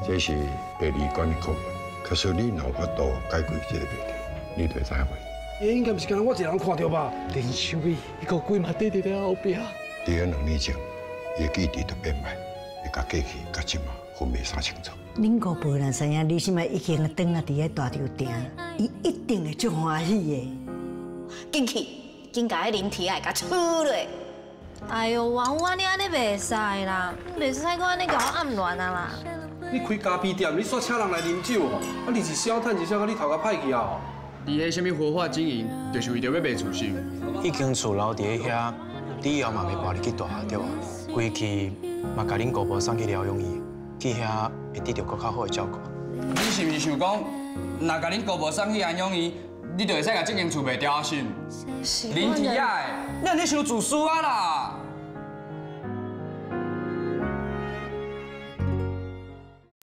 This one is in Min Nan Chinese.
這是第二關的考驗。可是你若有法度解開這個謎題，你就會知影袂？應該毋是干焦我一個人看著吧？連手尾，彼個鬼嘛綴佇咧後壁。佇2年前，伊的記憶就變歹，伊共過去佮這馬分袂啥清楚。恁姑婆若知影你這擺已經轉來佇咧大稻埕，伊一定會足歡喜的。緊去，緊共彼林鐵仔共取落。哎喲，王我你按呢袂使啦，袂使閣按呢共我暗戀啊啦！你開咖啡店，你煞請人來啉酒吼，啊你是痟趁錢痟甲你頭殼歹去啊？你彼啥物活化經營，就是為著欲賣厝是毋？彼間厝留佇咧遐，你以後嘛袂搬入去蹛對無？規氣嘛共恁姑婆送去療養院，去遐會得著閣較好的照顧。你是毋是想講，若共恁姑婆送去安養院，你就會使共這間厝賣掉是毋？是林鐵仔的，你按呢傷自私啊啦！